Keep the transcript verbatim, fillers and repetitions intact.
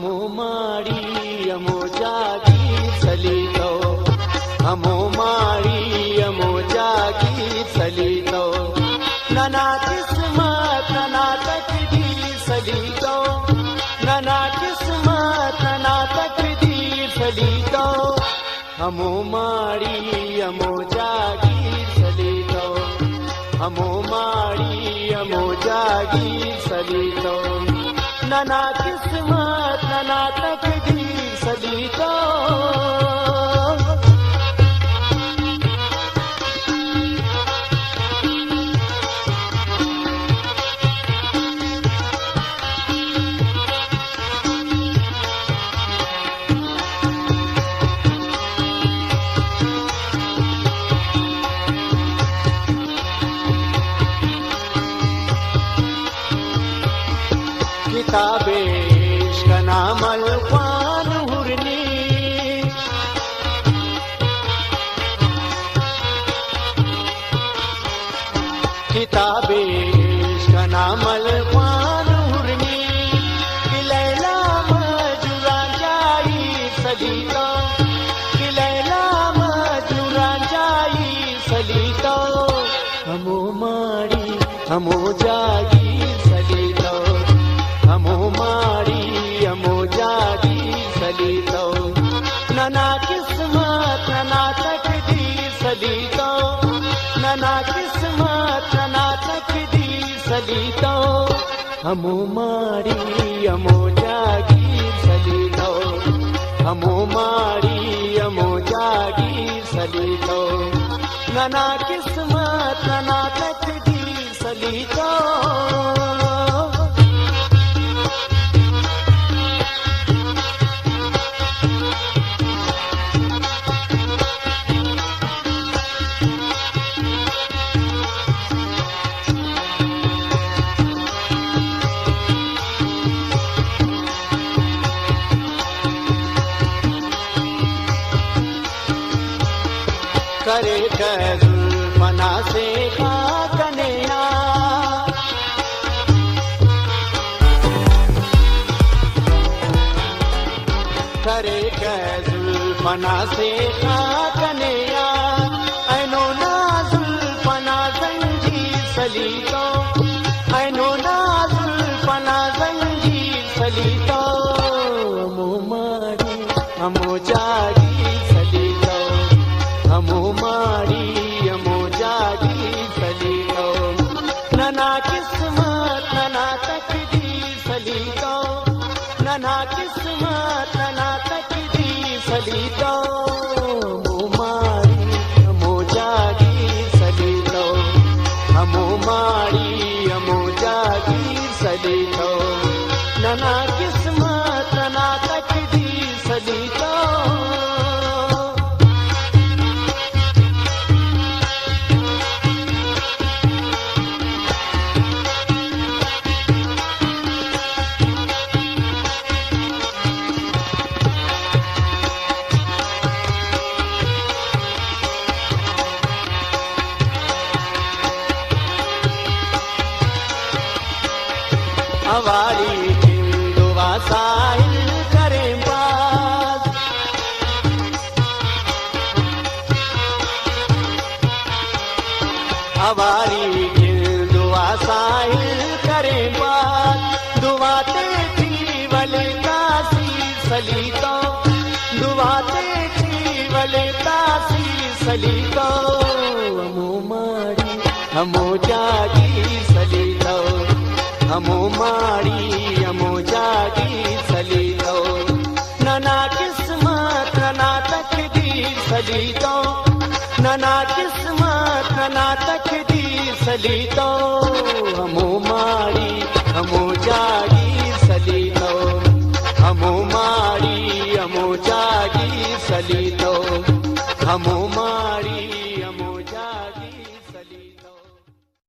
ہمو ماڑی ہمو جاگیر سلیتو، ہمو ماڑی ہمو جاگیر سلیتو۔ ننا قسمت ننا تقدیر سلیتو، ننا قسمت ننا تقدیر سلیتو۔ ہمو ماڑی ہمو جاگیر سلیتو، ہمو ماڑی ہمو جاگیر سلیتو۔ ننا قسمت ننا تقدیر سلیتو۔ کتاب عشق نا مل خوان ہرنی، کتاب عشق نا مل خوان ہرنی، کہ لیلیٰ مجنون جائی سلیتو، کہ لیلیٰ مجنون جائی سلیتو۔ ہمو ماڑی ہمو جاگیر سلیتو، ہمو ماڑی ہمو جاگیر سلیتو۔ ننا قسمت ننا تقدیر سلیتو، ننا قسمت ننا تقدیر سلیتو۔ ہمو ماڑی ہمو جاگیر سلیتو، ہمو ماڑی ہمو جاگیر سلیتو۔ ننا قسمت ننا تقدیر سلیتو۔ کریکہ زلف انا سیخا کنے آ، کریکہ زلف انا سیخا کنے آ، اینو نا زلف انا زنجیر سلیتو، اینو نا زلف انا زنجیر سلیتو۔ ہمو ماڑی ہمو جاگیر سلیتو، ہمو ماڑی ہمو جاگیر سلیتو۔ ننا قسمت ننا تقدیر سلیتو، ننا قسمت ننا تقدیر سلیتو۔ ہمو ماڑی ہمو جاگیر سلیتو، ہمو ماڑی ہمو جاگیر سلیتو۔ ننا قسمت ننا تقدیر سلیتو۔ اواری کن دعا ساحل کریم پاس، اواری کن دعا ساحل کریم پاس، دعا تیٹی ولے تاثیر سلیتو، دعا تیٹی ولے تاثیر سلیتو۔ ہمو ماڑی ہمو جاگیر سلیتو، ہمو ماڑی ہمو جاگیر سلیتو۔ ننا قسمت ننا تقدیر سلیتو، ننا قسمت ننا تقدیر سلیتو۔